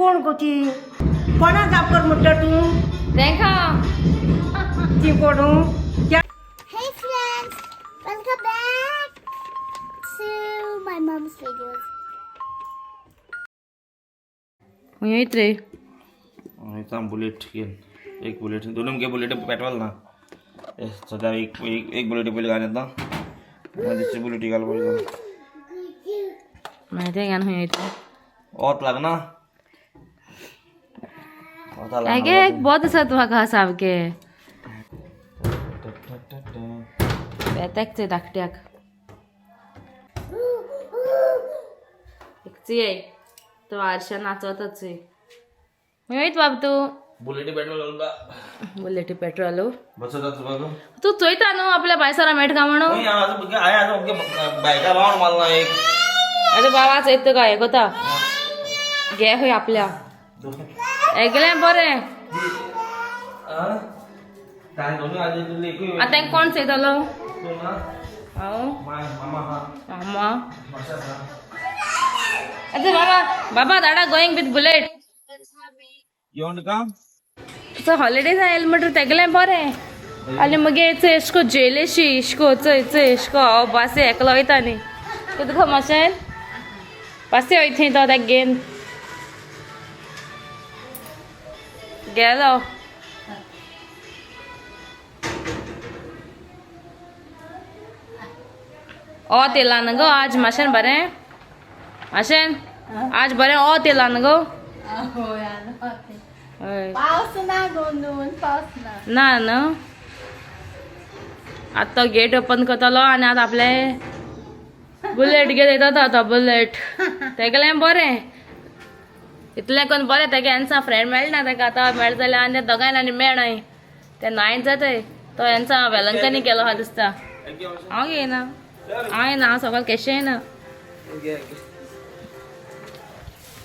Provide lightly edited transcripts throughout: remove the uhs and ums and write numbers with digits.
कोण गो ती कोणा जाप कर म्हणटा तूं तेंका ती कोण. Hey friends, welcome back to my mom's videos. येत रे. सांग बुलेट घेन एक बुलेट दोन घे बुलेट पेट्रोल ना. ए, सध्या एक एक एक बुलेट पयली घाल येता, मागीर दुसरी बुलेट घाल पयली. मागीर तें घाल खंय वयता. वत लागना. हेगे एक बोत आसा म्हाका सामकें बेताक चोय धाकट्याक एक चोय तो आरशान नाचोता चोय. खंय वयता बाब तूं? बुलेटी पेट्रोल घालून बुलेटी पेट्रोल. बसत तुका. तूं चोयता न्हू आपल्या बायसरा मेळटा म्हणून. बायका बावण मारला एक. अरे बाबा चोयता तुका हें कोता घे खंय आपल्या हेगलें बरें. आतां कोण चोयतलो? हांव मामा. अरे बाबा बाबा दाडा गोईंग विथ बुलेट. येवन का. सो हॉलिडेज आयल म्हणटर तेगलें बरें आनी मगीर चोय एशको जेलेशी इश्को चोय चोय इश्को हांव बासे एकलो वयता न्ही कितें गो माशेन बासे वयता थंय तो ताका घेवन गेलो. ओ तेला न्हू गो आज माशेन बरें माशेन आज बरें ओ तेला न्हू गो. हय. पावस ना गो नून पावस ना. ना न्हू आतां तो गेट ओपन करतलो आनी आतां आपले बुलेट घेवन येता तो बुलेट तेगेलें बरें इतलें करून बरें तेगे एन्सा फ्रेंड मेळना तेका आतां मेळ जाल्यार आनी दोगांय आनी मेळय ते नायन जाताय. तो एन्सा वेलंकनी गेलो आहा दिसता. हांव घेयना हांव येना हांव सकाळ केशें येना.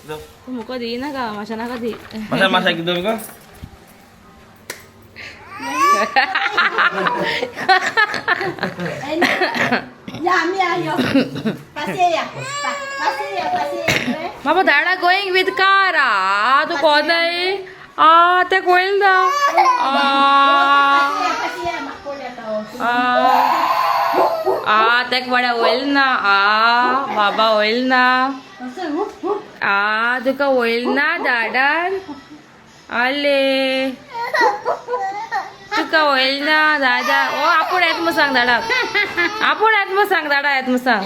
तूं मुको दिनाका मातशें नाका दी. माशा माशा कितें तुका. या मी आयो पासे या पासे या पासे. बाबा दाडा गोईंग विथ कार. आ तूं कोणाय आ ते कोयल ना आ तेक वाड्या वयल ना. आ बाबा वयल ना. आ तुका वयल ना दाडान आले तुका वयल ना दादा. ओ आपूण येत म्हूण सांग दाडाक आपूण येत म्हूण सांग दाडा येत म्हूण सांग.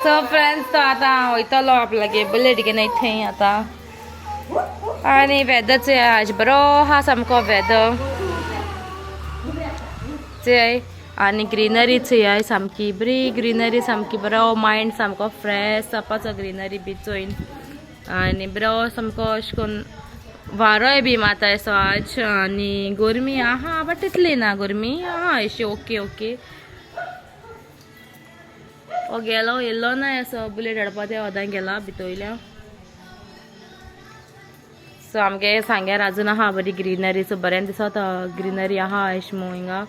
सो फ्रेंड्स तो आतां वयतलो आपल्यागे बुलेट घेवन थंय आतां. आनी वेदर चोय आज बरो आहा सामको वेदर चोय आनी ग्रिनरी चोय सामकी बरी ग्रिनरी सामकी बरो मायंड सामको फ्रेश जावपाचो ग्रिनरी बी चोयन आनी बरो सामको अशें करून वारोय बी माता असो आज. आनी गरमी आहा बट तितली ना गरमी आहा अशी ओके ओके. ओ गेलो येयलो ना असो बुलेट हाडपा ते ओदां गेला भितोयल्या. सो आमगे सांग्यार आजून आहा बरी ग्रिनरी. सो बरें दिसता ग्रिनरी आहा अशें म्हूण हिंगा.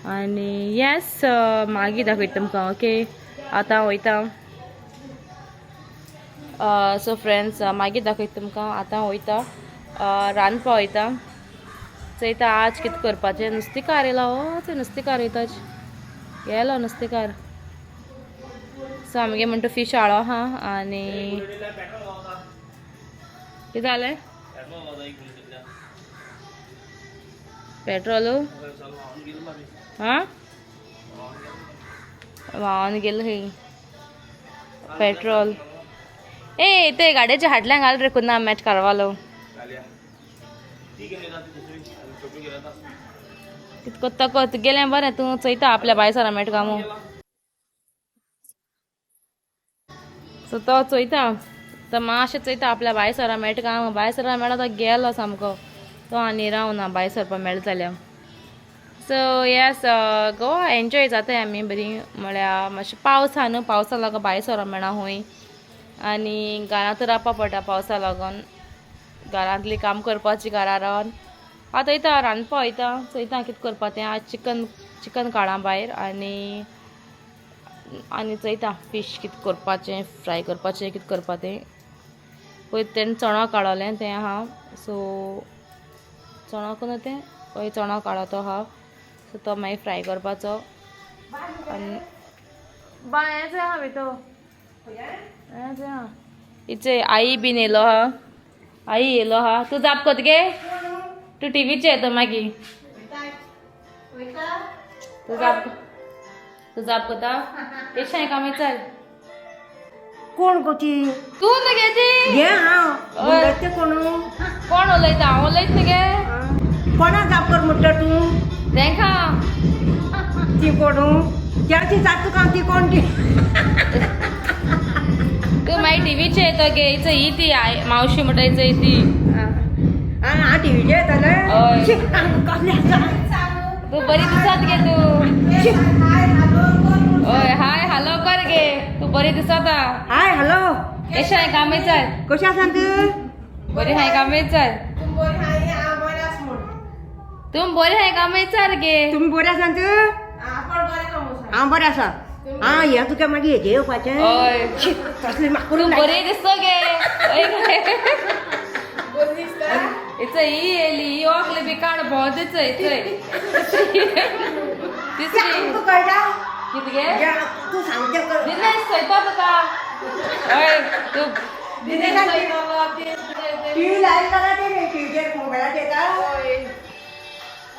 आनी येस मागीर दाखयता तुमकां ओके आतां वयता. सो फ्रेंड्स मागीर दाखयता तुमकां आतां वयता रांदपा वयता चोयता आज कितें करपाचें. नुस्तेकार येयला हो चोय नुस्तेकार वयता गेलो नुस्तेकार. सो आमगे म्हणटा फीश हाडो आहा. आनी कितें जालें पेट्रोल हां व्हांवन गेलो खंय पेट्रोल. ए ते गाडयेचे हाडल्यान घाल रे कुन्ना मॅच कारवालो तितको तको गेलें बरें तूं चोयता आपल्या बायसरा मेट कामू. सो तो चोयता तो मातशें चोयता आपल्या बायसरा मेळटा काम बायसरा मेळटा तो गेलो सामको तो आनी रावना बायसरपा मेळटा जाल्यार. सो येस गोवा एन्जॉय जाताय आमी बरी म्हळ्यार मातशें पावस आहा न्हू पावसा लागून भायर सरोंक मेळना खंय आनी घरांत रावपा पडटा पावसा लागून घरांतलीं काम करपाची घरा रावन. आतां वयता रांदपा वयता चोयता कितें करपा तें. आज चिकन चिकन काडा भायर आनी आनी चोयता फीश कितें करपाचें फ्राय करपाचें कितें करपा तें. पयर तेणें चणो काडलें तें आहा. सो चणक न्हू तें, हय चणो काडो तो आहा. सो तो मागीर फ्राय करपाचो. आनी बाय हेंच आहा भितर, हेंच आहा. इचे आई बीन येयलो आहा, आई येयलो आहा. तूं जाप कोत गे, तूं टिवीचेर येता मागीर. तूं जाप, तूं जाप कोता एशें कामी चल. कोण गो ती? तूं न्हू गे ती. घे हांव उलयता तें कोण? कोण उलयता? हांव उलयत न्हू गे. कोणा जाप कर म्हणटा तूं? तेंका ती कोण त्याची जात तुका, ती कोण ती? तूं मागीर टिवीचेर येता गे. इच ही ती आई मावशी म्हणटा इच ही ती. आं टिवीचेर येताले. हय. कसलें आसा? तूं बरी दिसत गे तूं. हय हाय हॅलो कर गे, तूं बरी दिसता. हाय हॅलो, कशें हाय कामे चल. कशें आसा तूं? बरी हाय कामे चल. तूं बरी हाय कामे चल गे. तुमी बरें आसा तूं? हांव बरें आसा. आं हें तुका मागीर हेजें येवपाचें. हय. तसलें म्हाका तूं करूंक लायता. बरी दिसतो गे. इच ही येयली ही वकली बी काड भोंवत इच इचय तिसरी. आमकां कळटा. कितें गे? तूं सांगचें कर. दिनेश चोयता तुका. हय तूं टिवी लायला जाल्यार ते टिवीचेर मोबायलाचेर येता.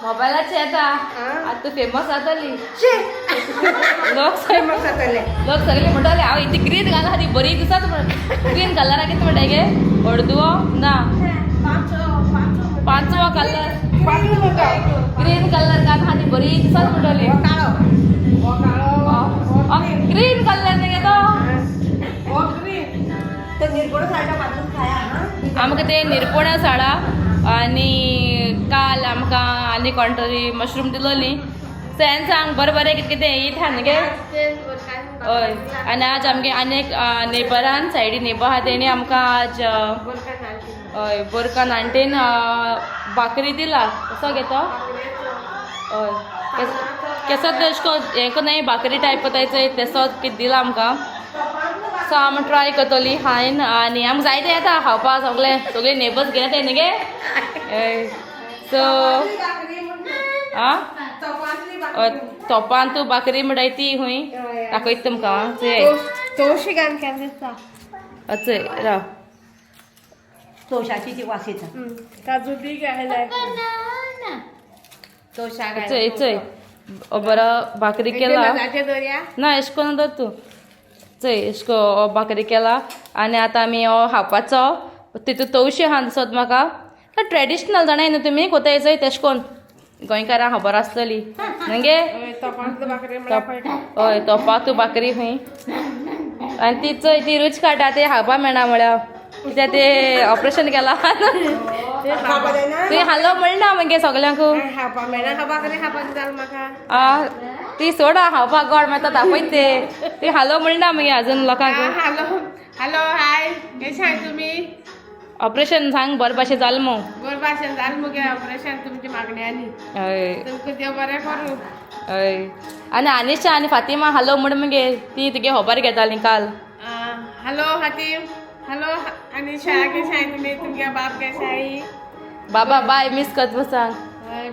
मोबायलाचेर येता. आतां तूं फेमस जातली. शी लोक फेमस जातले. लोक सगळे म्हणटाले हांव इतली ग्रीन घाला ती बरी दिसत म्हण. ग्रीन कलरा कितें म्हणटा गे? हळदुवो ना, पांचवो कलर. ग्रीन कलर घाल आहा ती बरी दिसत म्हणटली. ग्रीन कलर न्ही गे तो. तो निरगुडो सारको बाजून खाया. आमकां ते निरपोणा साडा. आनी काल आमकां आनी कोण तरी मशरूम दिलोली. सो सांग बरें बरें कितें कितें येत आहा न्ही गे. हय. आनी आज आमगे आनी एक नेबरान सायडी नेबर आहा तेणी आमकां आज हय बोरकान आंटीन भाकरी दिला. कसो घेतो? हय केसो तेश को हें कोन्नाय भाकरी टायप कोताय चोय तेसो कितें दिला आमकां. सो आमी ट्राय करतली खायन. आनी आमकां जायते येता खावपाक. सगळे सगळे नेबर्स घेना ते न्ही गे. सो आं तोपान तूं भाकरी म्हणटाय ती खूंय दाखयता तुमकां. चोय चोय राव. तोशाची ती वास येता. चोय चोय बरो भाकरी केला ना एश कोन दवर तूं. चोय एश को भाकरी केला आनी आतां आमी हो खावपाचो. तितून तवशी आहा दिसत म्हाका. ट्रेडिशनल जाणाय न्हू तुमी कोताय चोय तेश कोन गोंयकारांक खबर आसतली न्हू गे. हय तोपा तूं भाकरी खंय. आनी ती चोय ती रूच काडटा ते खावपा मेळना म्हळ्यार कित्याक ते ऑपरेशन केलां. तुवें हालो म्हणना मगे सगल्यांक. आ ती सोडा खावपाक गोड मागीर दाखयत ते. ती हालो म्हणना मगे अजून लोकांक. हॅलो हॅलो हाय कशें आहाय तुमी? ऑपरेशन सांग बरें भाशेन जालें मू. बरें भाशेन जालें मुगे ऑपरेशन तुमच्या मागण्यांनी. हय तुमकां देव बरें करूं. हय. आनी आनिशा आनी फातिमा हालो म्हण मगे ती तुगे खबर घेताली काल. हॅलो हातीम, हॅलो अनिशा, कशें आहाय तुमी? तुमगे बाप कशें आहाय? बाबा बाय मिस करता म्हूण सांग.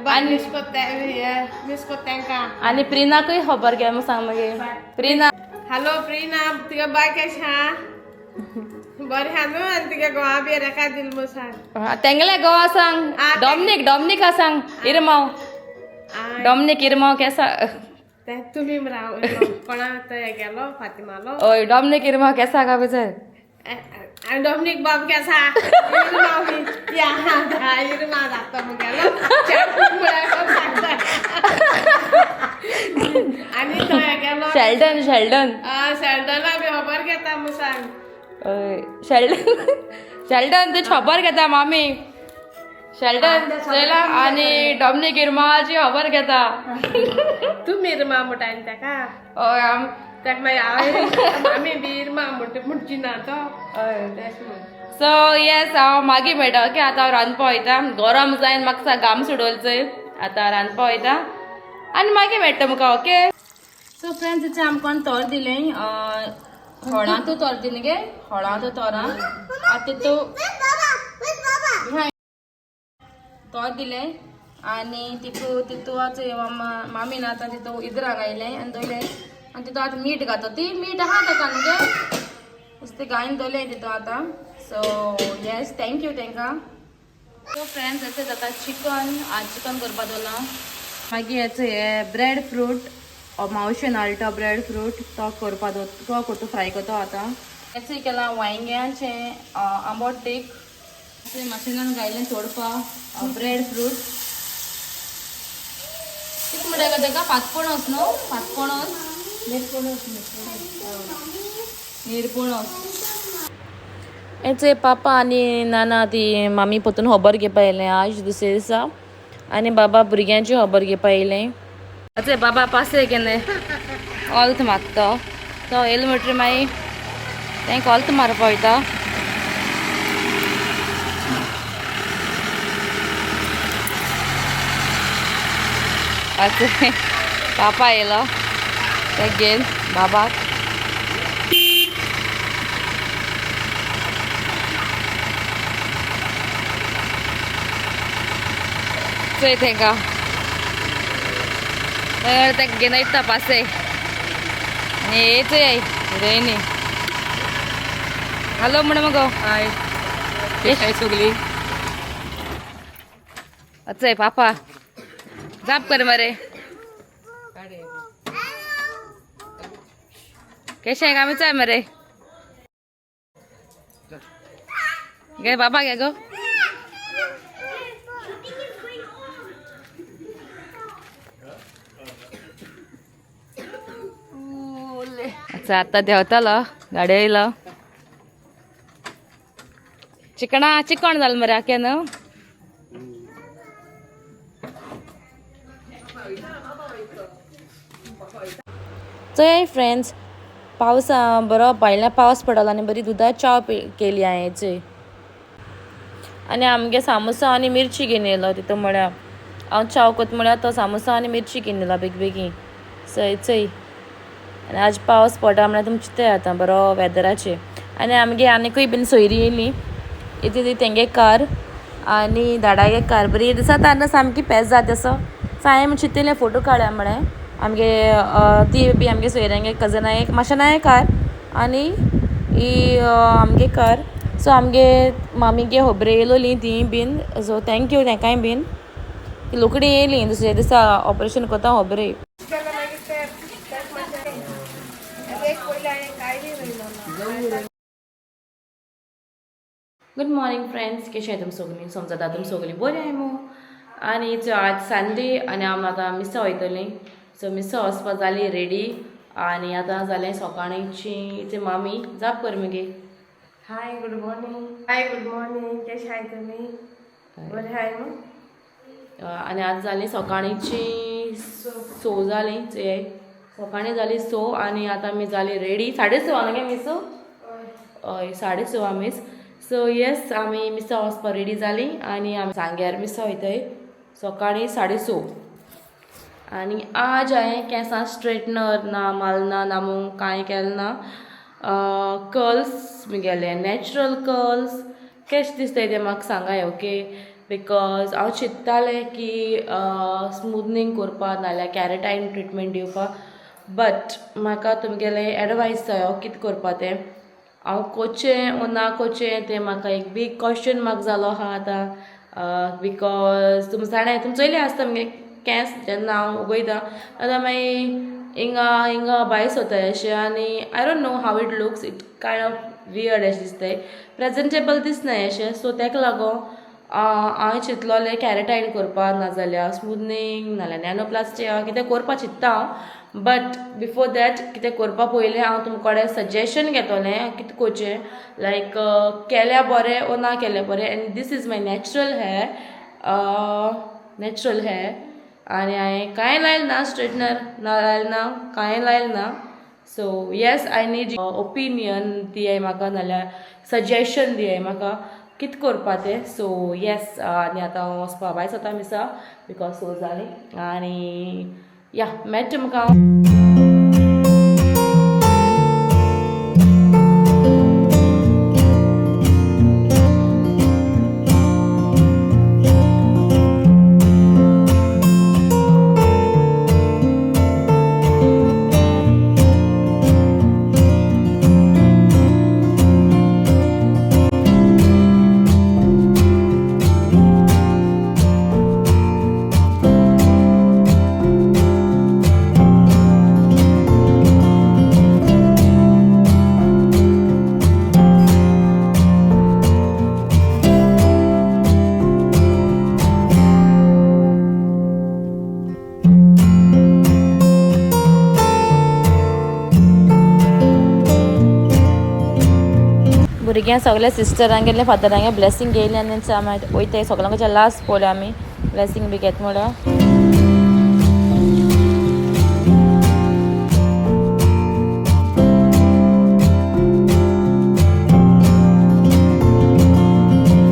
बाय मिस कोत्ता, मिस कोत्ता तेंकां. आनी प्रिनाकूय खबर घे म्हूण सांग मगे. प्रिना हॅलो प्रिना, तुगे बाय कशें आहा? बरें आहा न्हू? आनी तुगे गोवा बी रेखा दिल म्हूण सांग. तेंगले गोवा सांग. डॉमनीक डॉमनिका सांग. इरमाव डॉमनीक इरमाव केसा तुमी राव कोणा तो गेलो फातिमालो. हय डॉमनीक इरमाव केसा का बिचार. आनी डॉमनीक बाब केसा इरमाव या इरमाव जाता मुगेलो आनी तो गेलो शेल्डन शेल्डन शेल्डना बी खबर घेता म्हूण सांग. शेल्डन शेल्डन ते खबर घेता मामी. शेल्डन चोयला आनी डॉमनीक इरमावाची खबर घेता. तूं इरमा म्हणटा न्ही तेका. हय आम तेका मागीर हांव मामी बी इरमा म्हणची ना तो. हय. तेश म्हूण. सो येस हांव मागीर मेळटा. ओके आतां हांव रांदपा वयता. गरम जायन म्हाका घाम सुडोवचो चोय. आतां रांदपा वयता आनी मागीर मेळटा म्हाका. ओके सो फ्रेंड्स इचे आमकां तोर दिलें. हळां तूं तोर दी गे, हळां तूं तोरां आतां तितू तोर दिलें आनी तितू तितू आतां मामीन आतां तितू इद्रां घायलें आनी दवरलें आनी तितू आतां मीठ घातो. ती मीठ आहा ताका न्हू गे, ते घायन दवरलें तितू आतां. सो येस, thank you तांकां. सो फ्रेंड्स, अशें जाता चिकन. आज चिकन करपा दवरलां. मागीर हेचो हे ब्रेड फ्रूट मावशेन हाडटा, ब्रेड फ्रूट तो करपा दवर, तो करता, फ्राय करता आतां. हेचो केलां वांयग्यांचें आंबट टीक. माशेनान घायलें तोडपा ब्रेड फ्रूट. कितें म्हणटा गो ताका? पातपणस न्हू? पातपणस, निरपणस. हेचे पापा आनी नाना ती मामी परतून खबर घेवपा येयलें आज दुसरे दिसा आनी बाबा भुरग्यांची खबर घेवपा येयलें. अचे बाबा पासय केन्ना ऑल्त मागता, तो येयलो म्हणटरी मागीर तांकां ऑल्त मारपा वयता. अचे पापा येयलो ते घेवन बाबाक. चोय तेंका ताका घेवन वयता पासय. आनी हे चोय हिरोइनी, हॅलो म्हण मगो. हाय, सगळी. अचय पापा जाप कर मरे. केशें कामी चोय मरे. गे बाबा गे गो. अच्छा आता देंवतालो गाडी येयलो. चिकणा चिकण जालें मरे आख्या न्हू. चोय फ्रेंड्स, पावस बरो भायल्या पावस पडलो आनी बरी दुदा च्या केली हांवें चोय. आनी आमगे सामोसा आनी मिरची घेवन येयलो तितू म्हळ्यार हांव च्याव कोत म्हळ्यार तो सामोसा आनी मिरची घेवन येयला बेगी बेगीन. चोय चोय, आनी आज पावस पडटा म्हळ्यार तुमी चिंतय आतां बरो वेदराचेर. आनी आमगे आनीकूय बीन सोयरी येयली इतली ती तेंगे कार आनी दाडागे कार बरी दिसता न्हू, सामकी पेज जाता तसो. सो हांवें चिंतलें फोटो काडया म्हळें आमगे ती बी आमगे सोयऱ्यांगे कजनां एक माशेनाय कार आनी ही आमगे कार. सो आमगे मामीगे होबरे येयलोली ती बीन. सो thank you तेंकांय बीन. ती लोकडी येयली दुसऱ्या दिसा ऑपरेशन करता होबरे. गुड मॉर्निंग फ्रेंड्स, कशें तुमी सगळीं? समजता तुमी सगळीं बरीं आहाय मू. आनी आज संडे आनी आमी आतां मिसा वयतलीं. सो मिसा वचपा जाली रेडी आनी आतां जालें सकाळींची. इथे मामी जाप कर मगे. Hi, good morning. Hi, good morning. कशें आहाय तुमी? बरें आहाय मू? आनी आज जालीं सकाळींची 6 जालीं. चोय सकाळीं जाली 6 आनी आतां आमी जाली रेडी. 6:30 न्हू गे मिस? हय, 6:30 मीस. सो येस, आमी मिसा वचपाक रेडी जालीं आनी आमी सांग्यार मिसा वयताय सकाळीं 6:30. आनी आज हांवें केंसां स्ट्रेटनर ना मारना ना मूं कांय केलें ना. कर्ल्स मुगेले नॅचरल कर्ल्स केशें दिसताय तें म्हाका सांगाय, ओके? Because हांव चिंत्तालें की स्मुथनींग करपा नाल्यार कॅरेटायन ट्रिटमेंट दिवपा, बट म्हाका तुमगेलें एडवायस जायो कितें करपा तें. हांव कोचें ओ ना कोचें तें म्हाका एक बीग क्वेश्चन मार्क जालो आहा आतां. Because तुमी जाणाय, तुमी चोयलें आसता मुगे केंस जेन्ना हांव उगयता आतां मागीर हिंगा हिंगा भायस वताय अशें. आनी I don't know how it looks, it kind of weird अशें दिसताय, प्रेजेंटेबल दिसनाय अशें. सो तेका लागून हांवें चिंतलोलें कॅरेटायन करपा नाजाल्यार स्मुथनींग नाल्यार नॅनोप्लास्टी कितें करपा चिंत्ता हांव. बट बिफोर that कितें करपा पयलें हांव तुमचे कडेन सजेशन घेतलें कितें करचें, लायक केल्या बरें ओ ना केल्या बरें. And this is my natural hair, natural hair. आनी हांवें कांय लायलें ना, स्ट्रेटनर ना लायलें ना, कांय लायलें ना. So yes, I need opinion दियाय म्हाका नाल्यार सजेशन दियाय म्हाका कितें करपा तें. सो येस, आनी आतां हांव वचपा भायर सरता मिसा because so जालीं आनी या मेळटा तुमकां. भुरग्यां सगल्या सिस्टरांक गेल्ले, फादरांगे ब्लेसिंग घेयली आनी आमी वयताय सगळ्यांच्या लास्ट पळोवया आमी ब्लेसिंग बी घेत म्हळ्यार.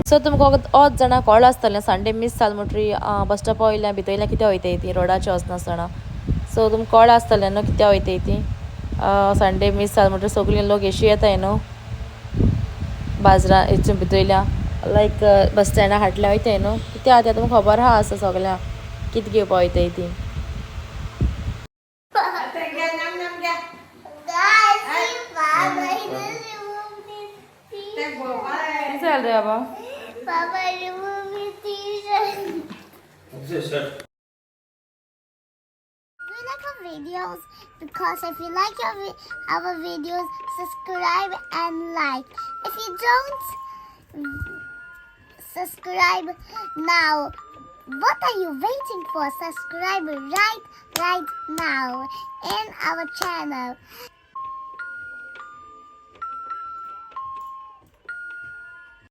सो तुमकां ओत जाणां कळ्ळां आसतलें संडे मीस जाल म्हणटरी बस स्टॉपा वयल्यान भितर वयल्यान कित्याक वयताय ती रोडाचे वचनासतना. सो तुमकां कळ्ळां आसतलें न्हू कित्याक वयताय ती. संडे मीस जाल म्हणटरी सगळीं लोक येशी येताय न्हू बाजरां हेतून भितर वयल्या लायक बस स्टँडा हाटल्या वयताय न्हू कित्याक आतां तुमकां खबर आहा आसा सगळ्यांक कितें घेवपा वयताय ती. Guys, see Papa, he just removed his t-shirt. कितें जालें रे बाबा? Papa removed his t-shirt. Do you like our videos? Because if you like our videos, subscribe and like. If you don't subscribe now, what are you waiting for? Subscribe right now in our channel.